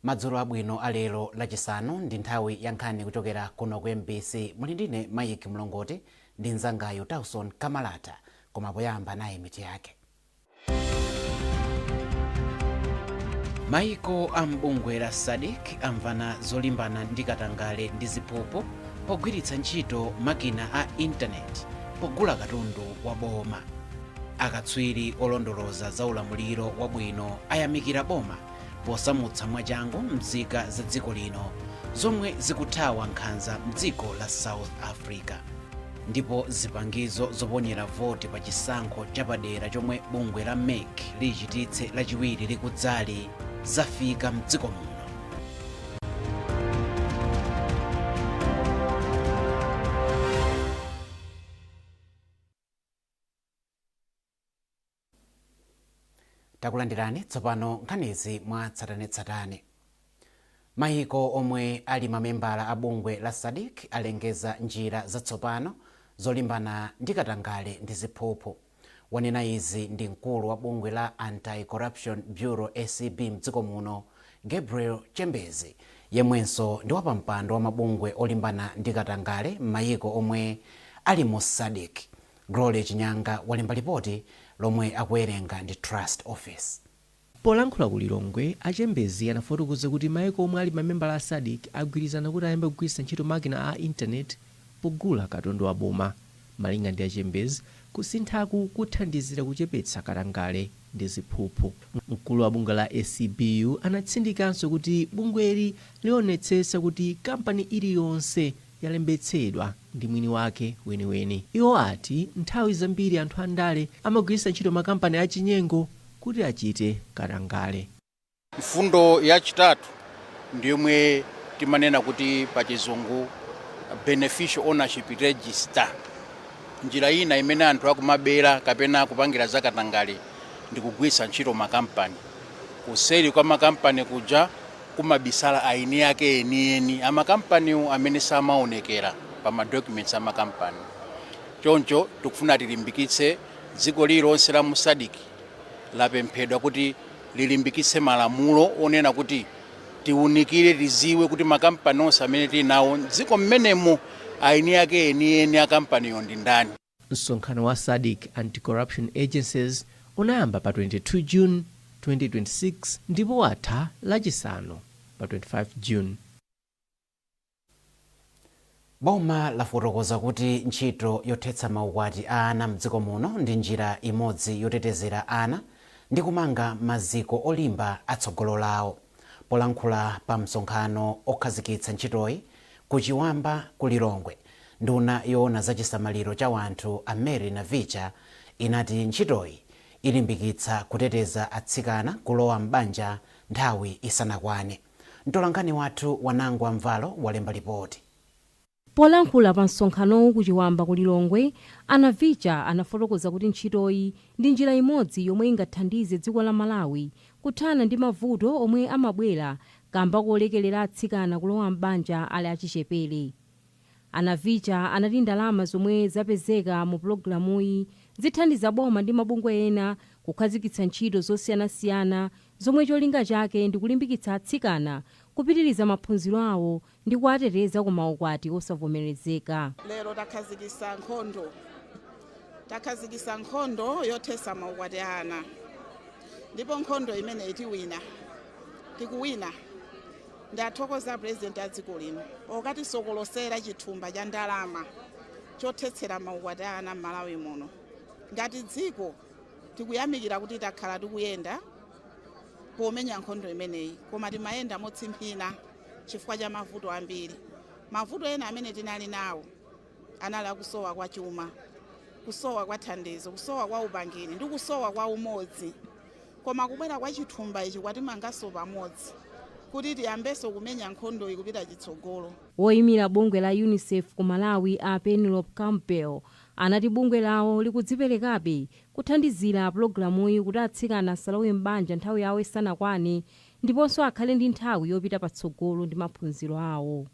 Madzulo abwino alero Lachisanu ndi nthawi ya nkhani kuchokera kuno ku MBC. Muli ndine Mike Mlongoti ndi mnzangayu Tauson Kamalata, koma poyamba nayi mitu yake. Maiko a m'bungwe la SADC amvana zolimbana ndi katangale ndi ziphuphu pogwiritsa ntchito makina a intaneti pogula katundu wa boma. Akatswiri olondoloza za ulamuliro wabwino ayamikira boma posamutsa mwachangu mzika za dziko lino zomwe zikuthawa nkhanza mdziko la South Africa. Ndipo zipangizo zoponyera voti pa chisankho chapadera chomwe bungwe la MEC lichititse Lachiwiri likudzali zafika mdziko muno. Takulandirani tsopano nkhanizi mwa tsatanetsatane. Mayiko omwe ali mamembala a bungwe la SADC alengeza njira zatsopano zolimbana ndi katangale ndi ziphuphu. Wanena izi ndi mkulu wa bungwe la Anti-Corruption Bureau, ACB, mdziko muno, Gabriel Chembezi, yemwenso ndi wapampando wa mabungwe olimbana ndi katangale m'mayiko omwe ali mu SADC. Glory Chinyanga walemba lipoti lomwe akuwerenga ndi Trust Office. Polankhula ku Lilongwe, a Chembezi anafotokoza kuti maiko omwe ali mamembala a SADC agwirizana kuti ayambe kugwiritsa ntchito makina a intaneti pogula katundu wa boma. Malinga ndi a Chembezi, kusinthaku kuthandizira kuchepetsa katangale ndi ziphuphu. Mkulu wa bungwe la ACB-yu anatsindikanso kuti bungweli lionetsetsa kuti kampani iliyonse yalembetsedwa ndi mwini wake weniweni. Iwo ati nthawi zambiri anthu andale amagwiritsa ntchito makampani achinyengo kuti achite katangale. Mfundo yachitatu ndi yomwe timanena kuti pa Chizungu beneficial ownership register. Njira ina imene anthu akumabera kapena kupangira zakatangale ndi kugwiritsa ntchito makampani. Kuseri kwa makampani kuja kumabisala aini ake enieni amakampaniwo amene samaonekera pa ma documents amakampani. Choncho tikufuna tilimbikitse dziko lililonse la mu SADC lapemphedwa kuti lilimbikitse malamulo onena kuti tiunikire, tiziwe kuti makampani onse amene tili nawo mdziko mmenemo aini ake enieni akampaniyo ndi ndani. Msonkhano wa SADC Anti-Corruption Agencies unayamba pa 22 June 2026 ndipo watha Lachisanu pa 25 June. Boma lafotokoza kuti ntchito yothetsa maukwati a ana mdziko muno ndi njira imodzi yotetezera ana ndi kumanga maziko olimba a tsogolo lawo. Polankhula pa msonkhano okhazikitsa ntchitoyi ku Chiwamba ku Lilongwe, nduna yoona za chisamaliro cha wanthu a Mary Navicha inati ntchitoyi ilimbikitsa kuteteza atsikana kulowa m'banja nthawi isanakwane. Mtolankhani wathu Wanangwa Mvalo walemba lipoti. Polankhula pa msonkhanowu ku Chiwamba ku Lilongwe, a Navicha anafotokoza kuti ntchitoyi ndi njira imodzi yomwe ingathandize dziko la Malawi kuthana ndi mavuto omwe amabwera kamba kolekelera atsikana kulowa m'banja ali achichepere. A Navicha anati ndalama zomwe zapezeka mu pulogalamuyi zithandiza boma ndi mabungwe ena kukhazikitsa ntchito zosiyanasiyana zomwe cholinga chake ndi kulimbikitsa atsikana kupitiriza maphunziro awo ndi kuwateteza ku maukwati osavomerezeka. Lero takhazikitsa nkhondo, takhazikitsa nkhondo yothetsa maukwati a ana, ndipo nkhondo imeneyi tiwina, tikuwina. Ndathokoza President a dziko lino pokatisokolosera chithumba cha ndalama chothetsera maukwati a ana m'Malawi muno. Ngati dziko tikuyamikira kuti takhala tikuyenda pomenya nkhondo imeneyi, koma timayenda motsimphina chifukwa cha mavuto ambiri. Mavuto ena amene tinali nawo anali akusowa kwa chuma, kusowa kwa thandizo, kusowa kwa upangiri ndi kusowa kwa umodzi. Koma kubwera kwa chithumba ichi kwatimanganso pamodzi kuti tiyambenso kumenya nkhondoyi kupita chitsogolo. Woimira bungwe la Unicef ku Malawi a Penelope Campbell anati bungwe lawo likudziperekabe kuthandizira pulogalamuyi kuti atsikana asalowe m'banja nthawi yawo isanakwane ndiponso akhale ndi nthawi yopita patsogolo ndi maphunziro awo.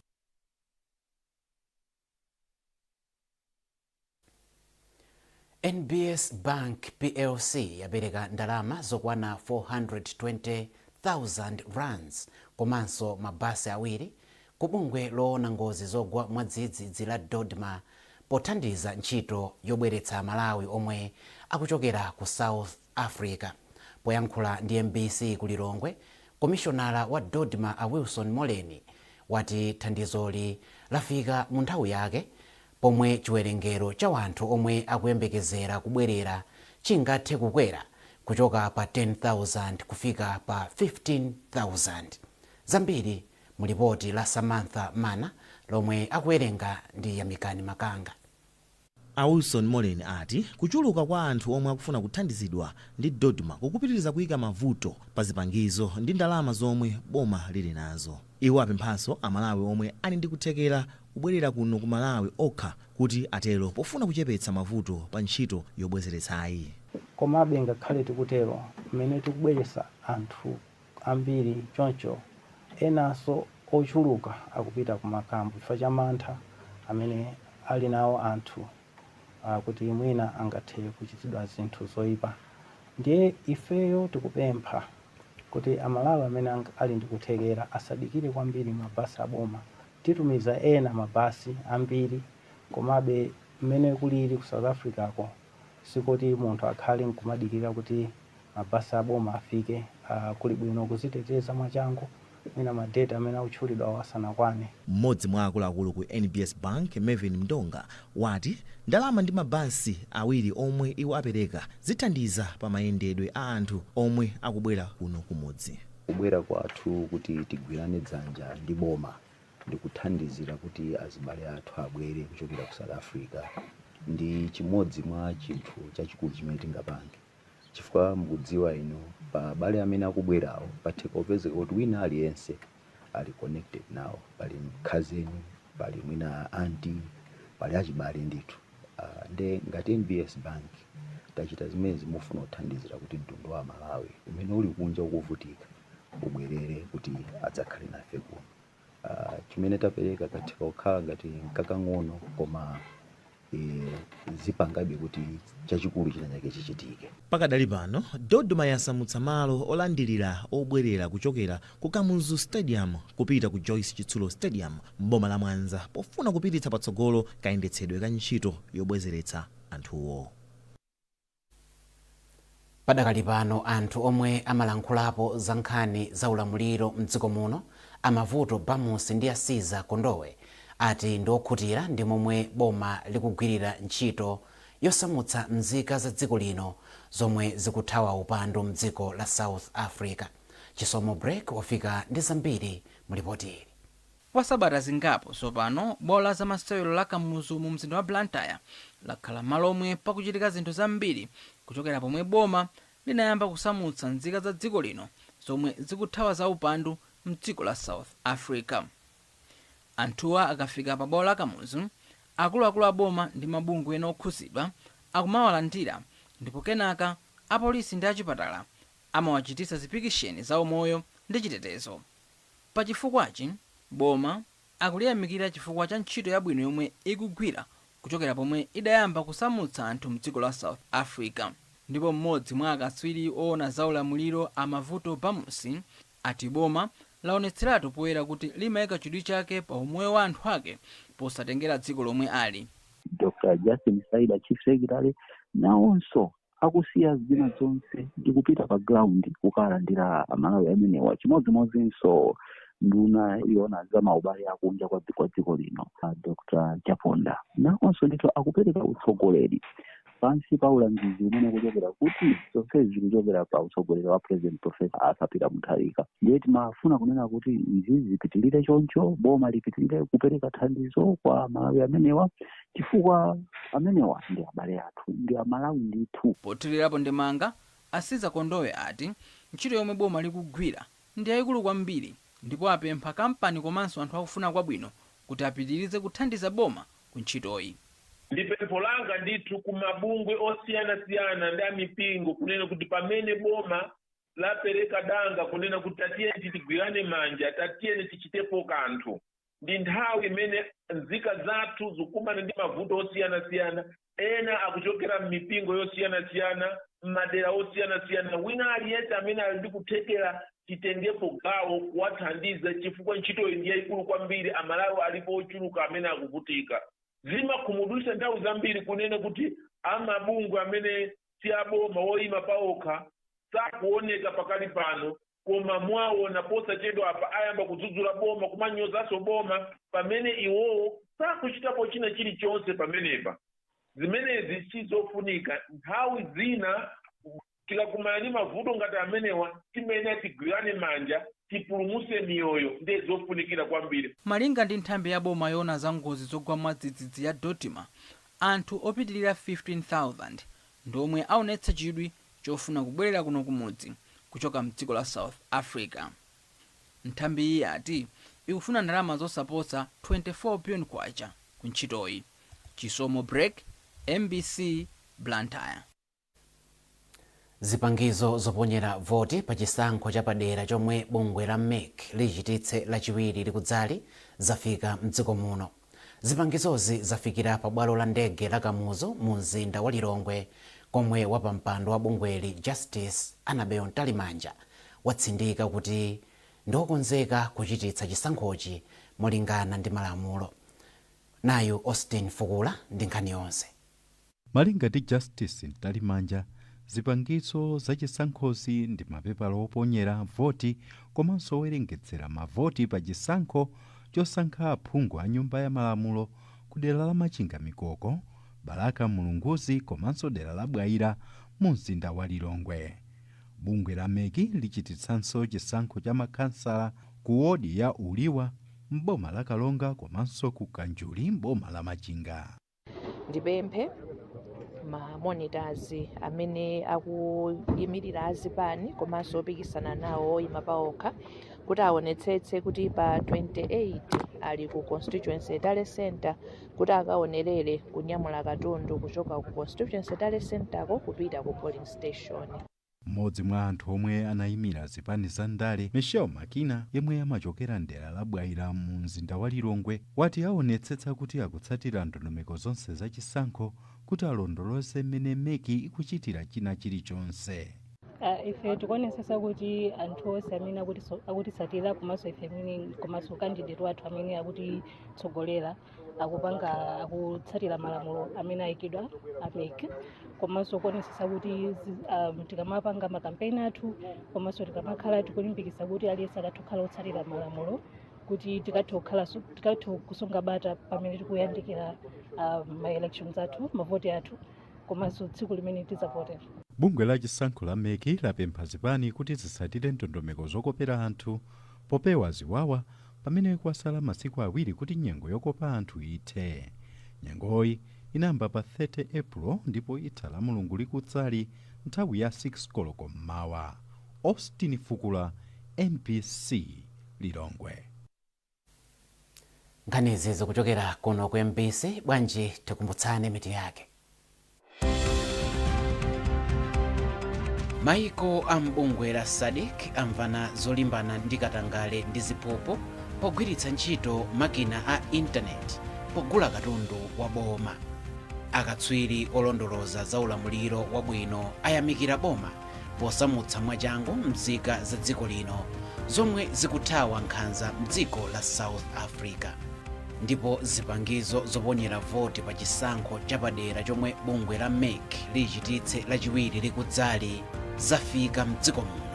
NBS Bank plc yapereka ndalama zokwana R420,000 Komanso mabasi awiri ku bungwe loona ngozi zogwa mwadzidzidzi la DoDMA pothandiza ntchito yobweretsa Malawi omwe akuchokera ku South Africa. Poyankhula ndi MBC ku Lilongwe, komishonala wa DoDMA a Wilson Moleni wati thandizoli lafika mu nthawi yake pomwe chiwerengero cha anthu omwe akuyembekezera kubwerera chingathe kukwera kuchoka pa 10,000 kufika pa 15,000. Zambiri mu lipoti la Samantha Mana lomwe akuwerenga ndi Yamikani Makanga. A Wilson Moleni ati kuchuluka kwa anthu omwe akufuna kuthandizidwa ndi DoDMA kukupitiriza kuyika mavuto pa zipangizo ndi ndalama zomwe boma lili nazo. Iwo apemphanso Amalawi omwe ali ndi kuthekera kubwerera kuno ku Malawi okha kuti atero pofuna kuchepetsa mavuto pa ntchito yobwezeretsayi. Komabe ngakhale tikutero, mmene tikubweretsa anthu ambiri choncho, enanso ochuluka akupita ku makampu chifukwa cha mantha amene ali nawo anthu kuti mwina angathe kuchitidwa zinthu zoyipa. Ndiye ifeyo tikupempha kuti Amalawi amene ali ndi kuthekera asadikire kwambiri mabasi aboma. Titumiza ena mabasi ambiri, komabe mmene kulili ku South Africa ko sikuti munthu akhale nkumadikira kuti mabasi aboma afike. Kuli bwino kuziteteza mwachangu mwina ma date amene akutchulidwa asanakwane. Mmodzi mwa akuluakulu ku NBS Bank, Mervin Mndonga, wati ndalama ndi mabasi awiri omwe iwo apereka zithandiza pa mayendedwe a anthu omwe akubwera kuno kumudzi. Kubwera kwathu kuti tigwirane dzanja ndi boma ndi kuthandizira kuti azibale athu abwere kuchokera ku South Africa ndi chimodzi mwa chinthu chachikulu chimene tingapange, chifukwa mukudziwa ino, pa abale amene akubwerawo patheka kupezeka kuti wina aliyense ali connected nawo, pali cousin, pali mwina auntie, pali achibale ndithu. Nde ngati NBS Bank tachita zimene zimufuna kuthandizira kuti mtundu wa Malawi umene uli kunja ukuvutika ubwerere kuti adzakhale nafe kuno. Chimene tapereka katheka kukhala ngati nkakang'ono, koma zipangabe kuti chachikulu china chake chichitike. Pakadali pano DoDMA yasamutsa malo olandirira obwerera kuchokera ku Kamuzu Stadium kupita ku Joyce Chitsulo Stadium m'boma la Mwanza pofuna kupititsa patsogolo kayendetsedwe ka ntchito yobwezeretsa anthuwo. Padakali pano anthu omwe amalankhulapo za nkhani za ulamuliro mdziko muno, Amavuto Bamusi ndi Asiza Kondowe, ati ndi okhutira ndi momwe boma likugwirira ntchito yosamutsa nzika za dziko lino zomwe zikuthawa upandu mdziko la South Africa. Chisomo Break wafika ndi zambiri mu lipoti ili. Kwa sabata zingapo tsopano, bwalo la zamasewero la Kamuzu mu mzinda wa Blantyre lakhala malo omwe pakuchitika zinthu zambiri kuchokera pomwe boma linayamba kusamutsa nzika za dziko lino zomwe zikuthawa za upandu mdziko la South Africa. Anthuwa akafika pa bwalo la Kamuzu, akuluakulu a boma ndi mabungwe ena okhuzidwa akumawalandira, ndipo kenaka apolisi ndi achipatala amawachititsa zipikisheni za umoyo ndi chitetezo. Pachifukwachi boma akuliyamikira chifukwa cha ntchito yabwino yomwe ikugwira kuchokera pomwe idayamba kusamutsa anthu mdziko la South Africa. Ndipo mmodzi mwa akatswiri oona za ulamuliro, Amavuto Bamusi, ati boma laonetseratu poyera kuti limayika chidwi chake pa umoyo wa anthu ake posatengera dziko lomwe ali. Dr Justin Saida, Chief Secretary, nawonso akusiya zina zonse ndi kupita pa ground kukalandira Amalawi amenewa. Chimodzimodzinso nduna yoona za maubale akunja kwa dziko lino, Dr Chaponda, nawonso ndithu akupereka utsogoleri pansi pa ulangizi umene kuchokera kuti zonsezi zikuchokera pa utsogoleri wa President Professor Arthur Peter Mutharika. Ndiye timafuna kunena kuti izi zipitilire choncho, boma lipitilire kupereka thandizo kwa Malawi amenewa, chifukwa amenewa ndi abale athu, ndi Amalawi ndithu. Pothirirapo ndemanga, Asiza Kondowe ati ntchito yomwe boma likugwira ndi yayikulu kwambiri, ndipo apempha kampani komanso anthu akufuna kwabwino kuti apitirize kuthandiza boma ku ntchitoyi. Ndi pempho langa ndithu ku mabungwe osiyanasiyana ndi amipingo kunena kuti pamene boma lapereka danga kunena kuti tatiyeni tigwirane manja, tatiyeni tichitepo kanthu. Ndi nthawi imene nzika zathu zikukumana ndi mavuto osiyanasiyana. Ena akuchokera m'mipingo yosiyanasiyana, m'madera osiyanasiyana. Wina aliyense amene ali ndi kuthekera, titengepo gawo kuwathandiza, chifukwa ntchitoyi ndi yayikulu kwambiri. Amalawi alipo ochuluka amene akuvutika. Zimakhumudwitsa nthawi zambiri kunena kuti amabungwe amene si aboma, woyima paokha, sakuoneka pakali pano, koma mwaona posachedwa apa ayamba kudzudzula boma, kumanyozanso boma, pamene iwowo sakuchitapo china chilichonse pamenepa. Zimenezi sizofunika. Nthawi zina tikakumana ndi mavuto ngati amenewa, timene tigwirane manja, tipulumuse miyoyo, ndiye zofunikira kwambiri. Malinga ndi nthambi ya boma yoona za ngozi zogwa mwadzidzidzi ya DoDMA, anthu opitilira 15,000 ndiomwe aonetsa chidwi chofuna kubwerera kuno kumudzi kuchoka mdziko la South Africa. Nthambi iyi ati ikufuna ndalama zosaposa 24 billion kwacha ku ntchitoyi. Chisomo Break, MBC, Blantyre. Zipangizo zoponyera voti pa chisankho chapadera chomwe bungwe la MEC lichititse Lachiwiri likudzali zafika mdziko muno. Zipangizozi zafikira pa bwalo la ndege la Kamuzu mu mzinda wa Lilongwe, komwe wapampando wa bungweli, Justice Annabel Mtalimanja, watsindika kuti ndiokonzeka kuchititsa chisankhochi molingana ndi malamulo. Nayu Austin Fukula ndi nkhani yonse. Malinga ndi Justice Mtalimanja, zipangizo zachisankhozi ndi mapepala oponyera voti komanso owerengetsera mavoti pa chisankho chosankha aphungu a Nyumba ya Malamulo ku dera la Machinga, Mikoko, Balaka Mulunguzi komanso dera la Bwaila mu mzinda wa Lilongwe. Bungwe la MEC lichititsanso chisankho cha makhansala ku wodi ya Uliwa m'boma la Kalonga komanso ku Kanjuli m'boma la Machinga. Ndipemphe ma monitors amene akuyimirira azipani komanso opikisana nawo oyima paokha kuti aonetsetse kuti pa 28 ali ku constituency tally center kuti akaonerere kunyamula katundu kuchoka ku constituency tally center ko kupita ku polling station. Mmodzi mwa anthu omwe anayimira zipani za ndale, Michelle Makina, yemwe amachokera mdera la Bwaila mu mzinda wa Lilongwe, wati aonetsetsa kuti akutsatira ndondomeko zonse zachisankho kuti alondoloze mmene MEC ikuchitira china chilichonse. Ife tikuonetsetsa kuti anthu onse amene akutisatira komanso ife amene komanso candidate wathu amene akutitsogolera akupanga, akutsatira malamulo amene ayikidwa a MEC, komanso kuonetsetsa kuti tikamapanga makampeni athu komanso tikamakhala tikulimbikitsa kuti aliyense akathe kukhala otsatira malamulo kuti tikathe kusunga bata pamene tikuyandikira ma elections athu, mavoti athu, komanso tsiku limene tidzavotera. Bungwe la chisankho la MEC lapempha zipani kuti zitsatire ndondomeko zokopera anthu popewa ziwawa pamene kwasala masiku 2 kuti nyengo yokopa anthu ithe. Nyengoyi inayamba pa 30 April ndipo itha la Mulungu likudzali nthawi ya 6 koloko mmawa. Austin Fukula, MBC, Lilongwe. Nkhanizi zikuchokera kuno ku MBC. Bwanji tikumbutsane mitu yake. Maiko a mbungwe la SADC amvana zolimbana ndi katangale ndi ziphuphu pogwiritsa ntchito makina a intaneti pogula katundu wa boma. Akatswiri olondoloza za ulamuliro wabwino ayamikira boma posamutsa mwachangu mzika za dziko lino zomwe zikuthawa nkhanza mdziko la South Africa. Ndipo zipangizo zoponyera voti pa chisankho chapadera chomwe bungwe la MEC lichititse Lachiwiri likudzali zafika mdziko muno.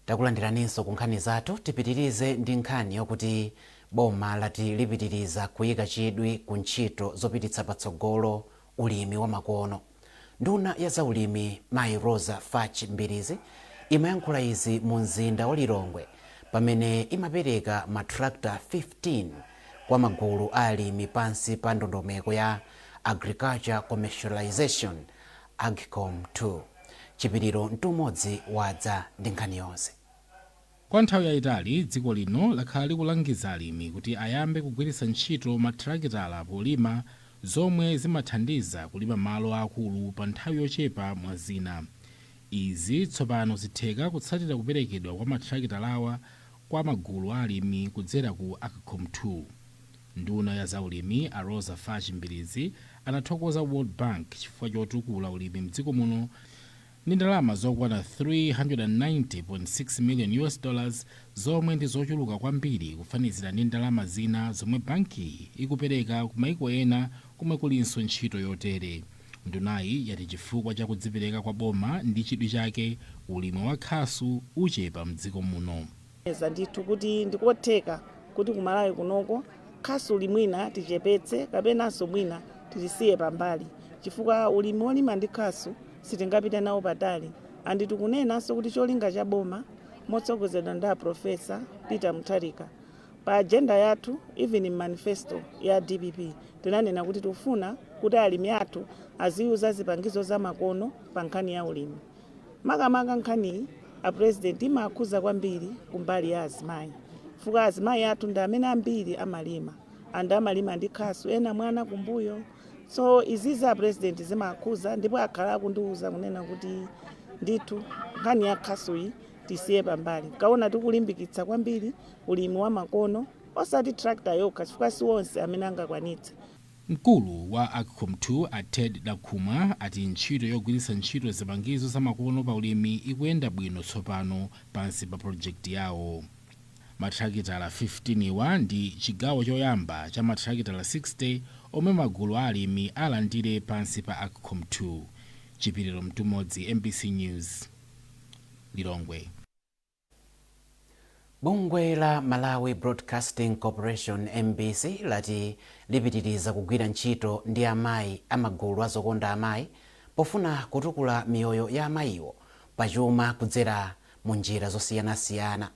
Takulandiraninso ku nkhani zathu. Tipitirize ndi nkhani yokuti boma lati lipitiriza kuyika chidwi ku ntchito zopititsa patsogolo ulimi wa makono. Nduna ya zaulimi, Mayi Rosa Fatch Mbilizi, imayankhula izi mu mzinda wa Lilongwe pamene imapereka matractor 15 kwa magulu a alimi pansi pa ndondomeko ya Agriculture Commercialization, AGCOM 2. Chipiriro Mtumodzi wadza ndi nkhani yonse. Kwa nthawi yayitali dziko lino lakhala likulangiza alimi kuti ayambe kugwiritsa ntchito matrakitala polima. Zomwe zimathandiza kulima malo akulu pa nthawi yochepa, mwa zina. Izi tsopano zitheka kutsatira kuperekedwa kwa mathirakitalawa kwa magulu a alimi kudzera ku AGCOM 2. Nduna ya zaulimi a Roza Fatch Mbilizi anathokoza World Bank chifukwa chotukula ulimi mdziko muno ndi ndalama zokwana 390.6 million US dollars, zomwe ndi zochuluka kwambiri kufanizira ndi ndalama zina zomwe bankiyi ikupereka ku maiko ena komwe kulinso ntchito yotere. Ndunayi yati chifukwa cha kudzipereka kwa boma ndi chidwi chake, ulimi wa khasu uchepa mdziko muno. Eza ndithu kuti ndikotheka kuti kumalawi kunoko khasu limwina tichepetse kapenanso mwina tilisiye pambali, chifukwa ulimi wolima ndi khasu sitingapite nawo patali. And tikunenanso kuti cholinga cha boma motsogozedwa ndi a Professor Peter Mutharika, pa agenda yathu, even manifesto ya DPP, tinanena kuti tikufuna kuti alimi athu aziyuza zipangizo za makono pa nkhani ya ulimi. Makamaka nkhaniyi, a President, imakhuza kwambiri kumbali ya azimayi, chifukwa azimayi athu ndi amene ambiri amalima, and amalima ndi khasu, ena mwana kumbuyo. So izizi a President zimakhuza, ndipo akhala akundiuza kunena kuti ndithu nkhani ya khasuyi tisiye pambali. Kaona tikulimbikitsa kwambiri ulimi wa makono, osati tractor yokha, chifukwa si onse amene angakwanitse. Mkulu wa AGCOM 2 a Ted Dakhumwa ati ntchito yogwiritsa ntchito zipangizo zamakono pa ulimi ikuyenda bwino tsopano pansi pa project yawo. Matrakitala 15 wa ndi chigawo choyamba cha matrakitala 60 omwe magulu a alimi alandire pansi pa AGCOM 2. Chipiriro Mtumodzi, MBC News, Lilongwe. Bungwe la Malawi Broadcasting Corporation, MBC, lati lipitiriza kugwira ntchito ndi amayi amagulu azokonda amayi pofuna kutukula miyoyo ya amayiwo pachuma kudzera mu njira zosiyanasiyana.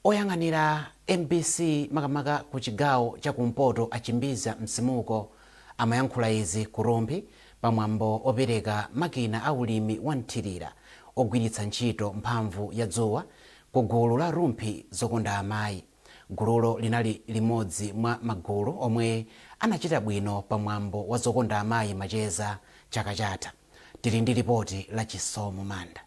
Oyang'anira MBC makamaka ku chigawo chakumpoto achimbiza Msimuko amayankhula izi ku Rumphi pamwambo opereka makina a ulimi wa mthirira ogwiritsa ntchito mphamvu ya dzuwa ku gulu la Rumphi Zokonda Amayi. Gululo linali limodzi mwa magulu omwe anachita bwino pamwambo wa Zokonda Amayi Macheza chaka chatha. Tili ndi ripoti la Chisomo Manda.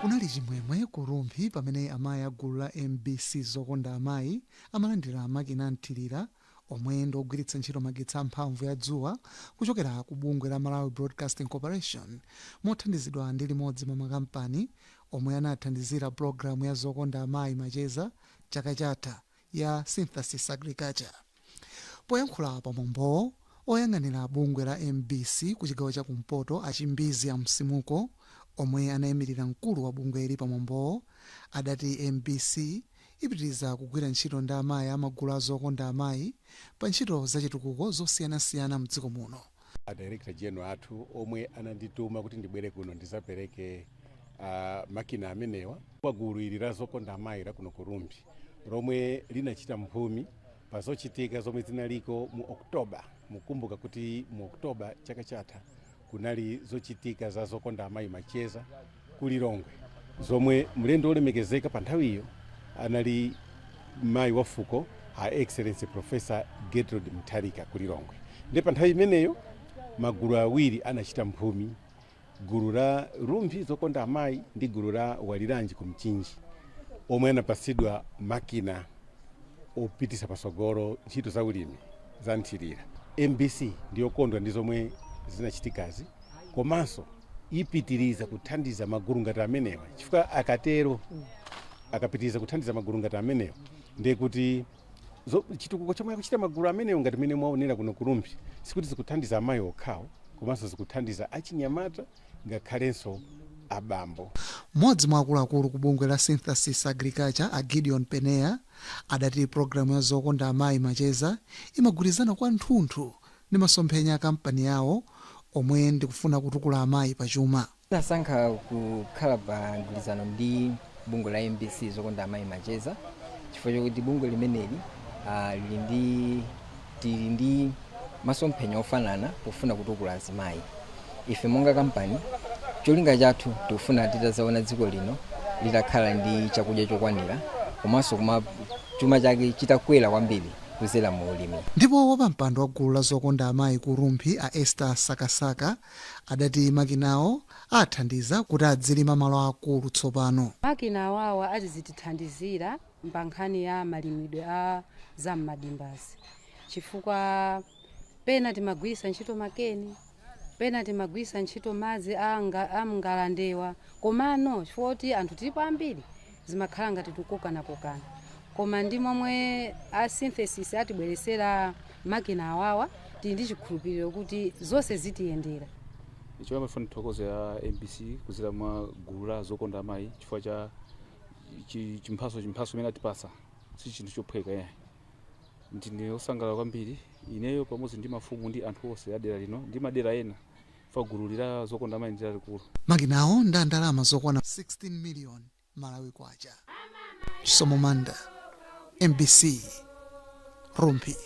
Kunali chimwemwe ku Rumphi pamene amayi a gulu la MBC Zokonda Amayi amalandira makina amthirira omwe ndi ogwiritsa ntchito magetsi amphamvu ya dzuwa kuchokera ku bungwe la Malawi Broadcasting Corporation mothandizidwa ndi limodzi mwa makampani omwe anathandizira pulogalamu ya Zokonda Amayi Macheza chaka chatha ya Synthesis Agriculture. Poyankhula pamwambowo, oyang'anira bungwe la MBC ku chigawo cha kumpoto achimbizi a Msimuko, omwe anayimirira mkulu wa bungweli pamwambowo, adati MBC ipitiriza kugwira ntchito ndi amayi amagulu a Zokonda Amayi pa ntchito zachitukuko zosiyanasiyana mdziko muno. A Director General athu omwe anandituma kuti ndibwere kuno ndizapereke makina amenewa kwa gulu ili la Zokonda Amayi la kuno ku Rumphi, lomwe linachita mphumi pa zochitika zomwe zinaliko mu Oktoba. Mukumbuka kuti mu Oktoba chaka chatha kunali zochitika za Zokonda Amayi Macheza ku Lilongwe, zomwe mlendo wolemekezeka pa nthawiyo anali mayi wa fuko, Her Excellency Professor Gertrude Mutharika, ku Lilongwe. Ndi pa nthawi imeneyo magulu awiri anachita mphumi, gulu la Rumphi Zokonda Amayi ndi gulu la Waliranji ku Mchinji, omwe anapasidwa makina opitisa pasogolo ntchito za ulimi za nthirira. MBC ndiyokondwa ndi zomwe zinachitikazi, komanso ipitiriza kuthandiza magulu ngati amenewa, chifukwa akatero, akapitiriza kuthandiza magulu ngati amenewa, ndiye kuti chitukuko chomwe akuchita magulu amenewo, ngati mene mwaonera kuno ku Rumphi, sikuti zikuthandiza amayi okhawo, komanso zikuthandiza achinyamata ngakhalenso abambo. Mmodzi mwa akuluakulu ku bungwe la Synthesis Agriculture a Gideon Peneya adati pulogalamu ya Zokonda Amayi Macheza imagwirizana kwathunthu ndi masomphenya a kampani yawo omwe ndikufuna kutukula amayi pachuma. Nasankha kukhala pa mgwirizano ndi bungwe la MBC Zokonda Amayi Macheza chifukwa chokuti bungwe limeneli lili ndi tili ndi masomphenya ofanana pofuna kutukula azimayi. Ife monga kampani, cholinga chathu tikufuna titazaona dziko lino Litakhala ndi chakudya chokwanira komanso kuma chuma chake chitakwera kwambiri kudzera mu ulimi. Ndipo wapampando wa gulu la Zokonda Amayi ku Rumphi, a Esther Sakasaka, adati makinawo athandiza kuti adzilima malo akulu tsopano. Makina awawa azitithandizira pa nkhani ya malimidwe a zam'madimbazi, chifukwa pena timagwiritsa ntchito makeni, pena timagwiritsa ntchito madzi a mngalandewa, komano chifukwa kuti anthu tilipo ambiri, zimakhala ngati tikukokanakokana. Koma ndi momwe a Synthesis atibweresera makina awawa, tili ndi chikhulupiriro kuti zonse zitiyendera. Choyamba tifuna tithokoze ya MBC kudzera mwa gulu la Zokonda Amayi chifukwa cha chimphaso imene atipasa. Si chinthu chophweka yayi. Ndine osangalala kwambiri ineyo pamodzi ndi mafumu ndi anthu onse a dera lino ndi madera ena, fa gulu lila Zokonda Amayi ndi lalikulu. Makinawo ndi ndalama zokwana 16 million Malawi kwacha. Chisomo Manda, MBC, Rumphi.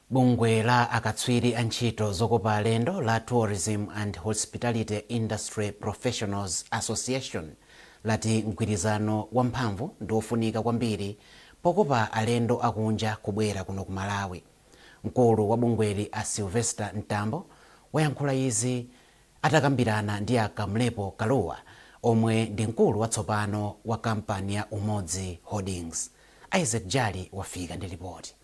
Bungwe la akatswiri a ntchito zokopa alendo la Tourism and Hospitality Industry Professionals Association lati mgwirizano wamphamvu ndi wofunika kwambiri pokopa alendo akunja kubwera kuno ku Malawi. Mkulu wa bungweli, a Sylvester Mtambo, wayankhula izi atakambirana ndi a Kamlepo Kaluwa, omwe ndi mkulu watsopano wa kampani ya Umodzi Holdings. Isaac Jali wafika ndi ripoti.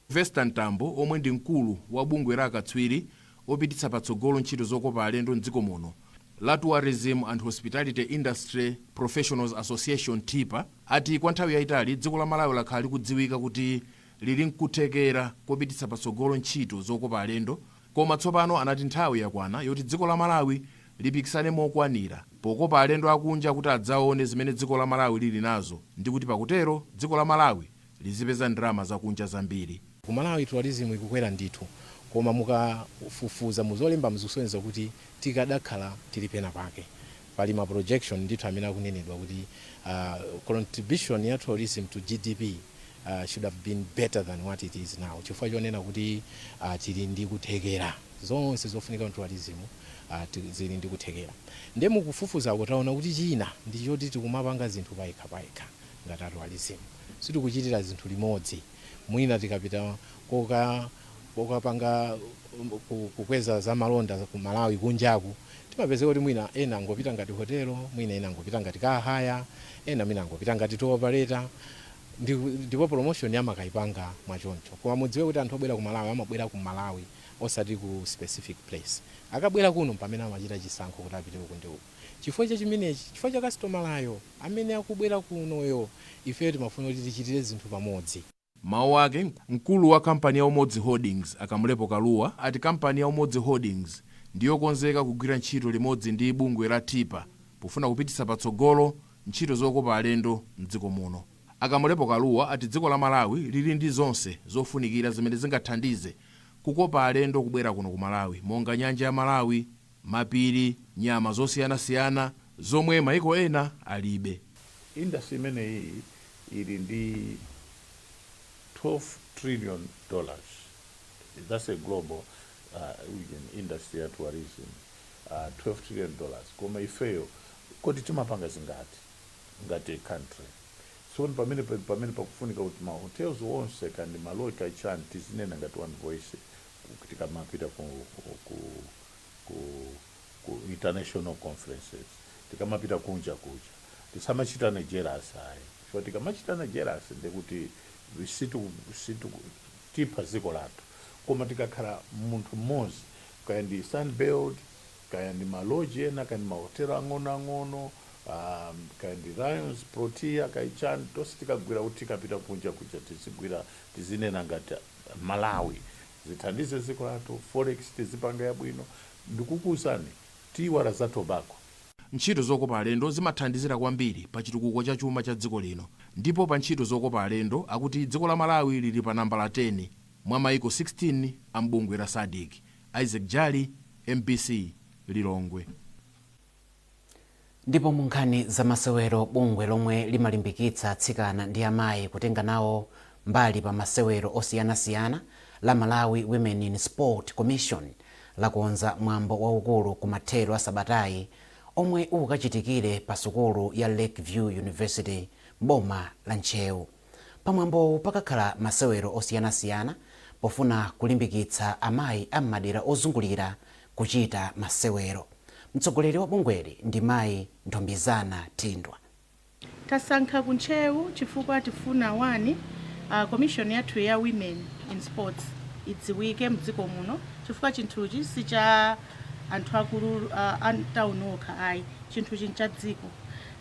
Sylvester Mtambo, omwe ndi mkulu wa bungwe la akatswiri opititsa patsogolo ntchito zokopa alendo mdziko muno la Tourism and Hospitality Industry Professionals Association, TIPA, ati kwa nthawi yayitali dziko la Malawi lakhala likudziwika kuti lili nkuthekera kopititsa patsogolo ntchito zokopa alendo, koma tsopano anati nthawi yakwana yoti dziko la Malawi lipikisane mokwanira pokopa alendo akunja kuti adzaone zimene dziko la Malawi lili nazo, ndi kuti pakutero dziko la Malawi lizipeza ndalama zakunja zambiri. Ku Malawi tourism ikukwera ndithu, koma mukafufuza muzolemba muzikusonyeza kuti tikadakhala tili pena pake. Pali ma projection ndithu amene akunenedwa kuti contribution ya tourism to GDP should have been better than what it is now, chifukwa chonena kuti tili ndi kuthekera zonse zofunika mu tourism, zili ndi kuthekera. Ndiye mukufufuzako taona kuti china ndi choti tikumapanga zinthu payekha payekha ngati a tourism, sitikuchitira zinthu limodzi. Mwina tikapita kokapanga kukweza za malonda ku Malawi kunjaku, timapezeka kuti mwina ena angopita ngati hotelo, mwina ena angopita ngati car hire, ena mwina angopita ngati tour operator, ndipo promotion amakayipanga mwachoncho. Koma mudziwe kuti anthu obwera ku Malawi amabwera ku Malawi, osati ku specific place. Akabwera kuno pamene amachita chisankho kuti apite uku ndi uku. Chifukwa cha chimenechi, chifukwa cha kastomalayo amene akubwera kunoyo, ifeyo timafuna kuti tichitire zinthu pamodzi. Mawu ake, mkulu wa kampani ya Umodzi Holdings, Akamlepo Kaluwa, ati kampani ya Umodzi Holdings ndiyokonzeka kugwira ntchito limodzi ndi bungwe la TIPA pofuna kupititsa patsogolo ntchito zokopa alendo mdziko muno. Akamlepo Kaluwa ati dziko la Malawi lili ndi zonse zofunikira zimene zingathandize kukopa alendo kubwera kuno ku Malawi, monga nyanja ya Malawi, mapiri, nyama zosiyanasiyana zomwe maiko ena alibe. Industry imeneyi ili ndi $12 trillion. That's a global industry ya tourism, $12 trillion. Koma ifeyo kodi timapanga zingati ngati a country? So pamene pakufunika kuti ma hotels onse kandi ma lodge kachani tizinena ngati one voice tikamapita ku international conferences, tikamapita kunja kuja, tisamachitane jealous ayi, chifukwa tikamachitana jealous ndekuti situ tipha dziko lathu. Koma tikakhala munthu mmodzi, kaya ndi Sunbird, kaya ndi ma lodge ena, kaya ndi mahotelo ang'onoang'ono, kaya ndi Lions, Protea, kaya chani, tonse tikagwira kuti tikapita kunja kuja tizigwira, tizinena ngati Malawi, zithandize dziko lathu, forex tizipanga yabwino. Ndikukuwuzani, tiyiwala za tobacco. Ntchito zokopa alendo zimathandizira kwambiri pa chitukuko cha chuma cha dziko lino, ndipo pa ntchito zokopa alendo akuti dziko la Malawi lili pa nambala 10 mwa maiko 16 a mbungwe la SADC. Isaac Jali, MBC, Lilongwe. Ndipo mu nkhani zamasewero, bungwe lomwe limalimbikitsa atsikana ndi amayi kutenga nawo mbali pa masewero osiyanasiyana la Malawi Women in Sport Commission lakonza mwambo waukulu ku mathero a sabatayi. Omwe ukachitikire pa sukulu ya Lakeview University mboma la Ntcheu. Pamwambowu pakakhala masewero osiyanasiyana pofuna kulimbikitsa amayi am'madera ozungulira kuchita masewero. Mtsogoleri wa bungweli ndi Mayi Ntombizana Thindwa. Tasankha ku Ntcheu chifukwa tifuna 1 commission yathu ya women in sports idziwike mdziko muno, chifukwa chinthuchi si cha anthu akulu a town okha ayi, chinthuchi ncha dziko.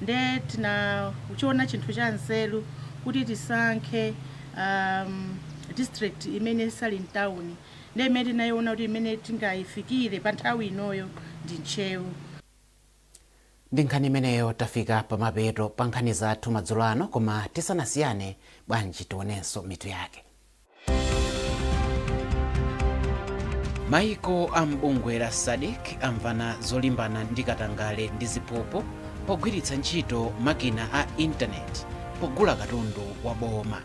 Nde tinachiona chinthu cha nzeru kuti tisankhe district imene sali mtawuni, nde imene tinayiona kuti imene tingayifikire pa nthawi inoyo ndi Ntcheu. Ndi nkhani imeneyo tafika pamapeto pa nkhani zathu madzulo ano, koma tisanasiyane, bwanji tionenso mitu yake. Maiko a mbungwe la SADC amvana zolimbana ndi katangale ndi ziphuphu pogwiritsa ntchito makina a intaneti pogula katundu wa boma.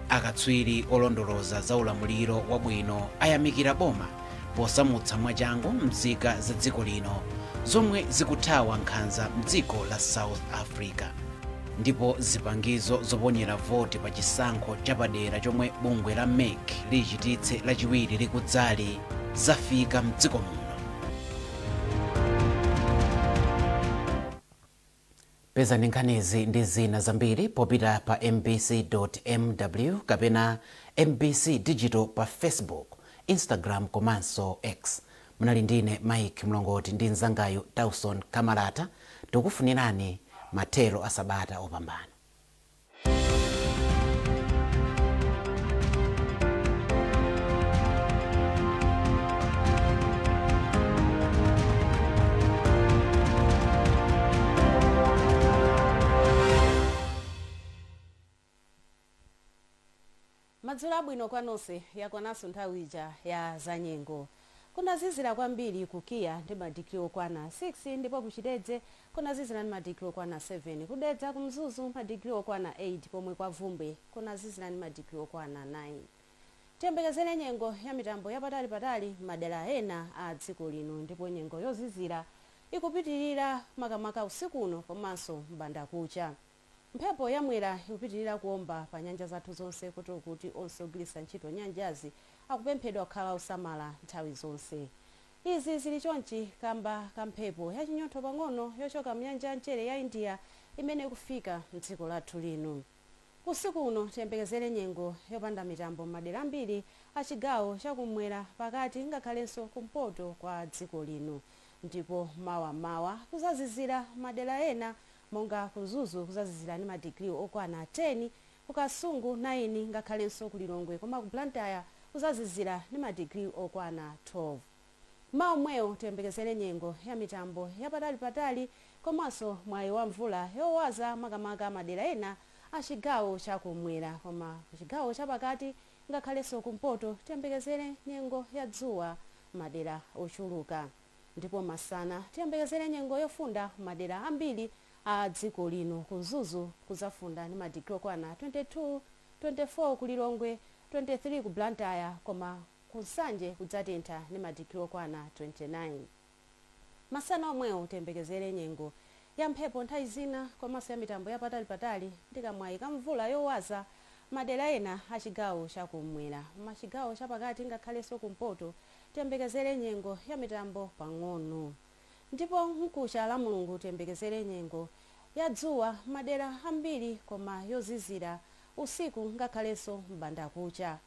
Akatswiri olondoloza za ulamuliro wabwino ayamikira boma posamutsa mwachangu mzika za dziko lino zomwe zikuthawa nkhanza mdziko la South Africa. Ndipo zipangizo zoponyera voti pa chisankho chapadera chomwe bungwe la MEC lichititse Lachiwiri likudzali zafika mdziko muno. Pezani nkhanizi ndi zina zambiri popita pa mbc.mw kapena MBC Digital pa Facebook, Instagram komanso X. Munali ndine Mike Mlongoti ndi mzangayu Tauson Kamalata. Tikufunirani mathero a sabata opambana. Madzulo abwino kwa nonse. Yakwananso nthawi ija ya zanyengo. Kunazizira kwambiri ku KIA ndi madigiri okwana 6, ndipo ku Chitedze kunazizira ndi madigiri okwana 7, ku Dedza, ku Mzuzu madigiri okwana 8, pomwe kwa Bvumbwe kunazizira ndi madigiri okwana 9. Tiyembekezere nyengo ya mitambo yapatalipatali m'madera ena a dziko lino, ndipo nyengo yozizira ikupitirira makamaka usiku uno komanso m'bandakucha. Mphepo yamwera ikupitirira kuomba pa nyanja zathu zonse, kotero kuti onse ogwiritsa ntchito nyanjazi akupemphedwa kukhala osamala nthawi zonse. Izi zili chonchi kamba ka mphepo yachinyontho pang'ono yochoka mnyanja ya mchere ya India imene ikufika mdziko lathu lino. Usiku uno tiyembekezere nyengo yopanda mitambo m'madera ambiri a chigawo chakumwera, pakati ngakhalenso kumpoto kwa dziko lino, ndipo mawa mawa kuzazizira madera ena monga ku Mzuzu kuzazizira ndi madigiri okwana 10, ku Kasungu 9, ngakhalenso ku Lilongwe, koma ku Blantyre kuzazizira ndi madigiri okwana 12. Mawa omwewo tiyembekezere nyengo ya mitambo yapatalipatali komanso mwayi wa mvula yowaza makamaka madera ena a chigawo chakumwera, koma ku chigawo chapakati ngakhalenso kumpoto tiyembekezere nyengo ya dzuwa madera ochuluka. Ndipo masana tiyembekezere nyengo yofunda madera ambiri a dziko lino. Ku Mzuzu kuzafunda ndi madigiri okwana 22, 24 ku Lilongwe, 23 ku Blantyre, koma ku Nsanje kudzatentha ndi madigiri okwana 29. Masana omwewo tiyembekezere nyengo ya mphepo nthawi zina komanso ya mitambo yapatalipatali ndi kamwayi ka mvula yowaza madera ena a chigawo chakumwera. Machigawo chapakati ngakhalenso kumpoto tiyembekezere nyengo ya mitambo pang'ono. Ndipo mkucha la Mulungu tiyembekezere nyengo ya dzuwa madera ambiri koma yozizira usiku ngakhalenso m'bandakucha.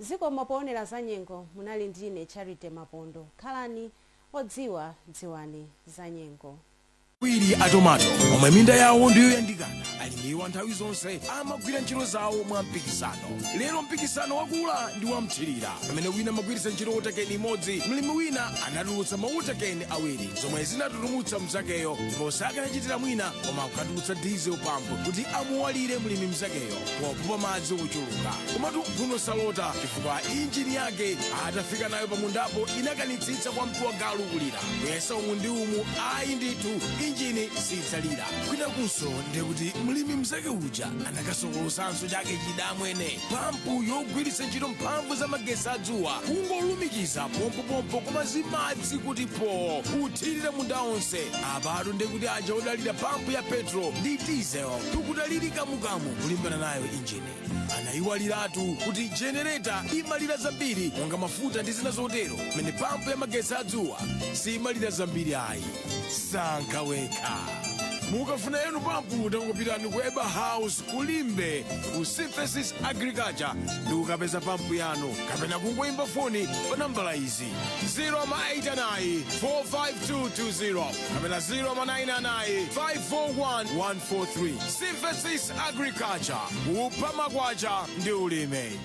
Zikomo poonera za nyengo. Munali ndine Charity Mapondo. Khalani odziwa, dziwani za nyengo. Awiri a tomato omwe minda yawo ndiyoyandikana, alimiwa nthawi zonse amagwira ntchito zawo mwa mpikisano. Lero mpikisano wakula ndi wamthirira. Pamene wina amagwiritsa ntchito water can imodzi, mlimi wina anatulutsa ma water can awiri, zomwe zinatulutsa mzakeyo, ndipo sakanachitira mwina koma kukatulutsa diesel pump kuti amuwalire mlimi mzakeyo popopa madzi ochuluka. Komatu mphuno salota, chifukwa injini yake atafika nayo pamundapo inakanitsitsa kwa mtu wa galu kulira, kuyesa umu ndi umu, ayi ndithu. Injini sidzalira kwinakunso, ndekuti mlimi mzake uja anakasokolosanso chake chidamwene. Pampu yogwiritsa ntchito mphamvu za magetsi adzuwa, kungolumikiza pompopompo koma zimadzi kuti po kuthirira munda onse. Apatu ndekuti aja odalira pampu ya petrol ndi diesel tikudaliri kamukamu kulimbana nayo injini. Anayiwaliratu kuti jenereta imalira zambiri monga mafuta ndi zina zotero, pamene pampu ya magetsi adzuwa simalira zambiri ayi. Sankha wekha. Mukafuna yenu pampu, tangopitani ku Eba House kulimbe ku Synthesis Agriculture ndi kukapeza pampu yanu, kapena kungoyimba foni pa nambala izi: 089 45220 kapena 099 541 143. Synthesis Agriculture, kupha makwacha ndi ulimi.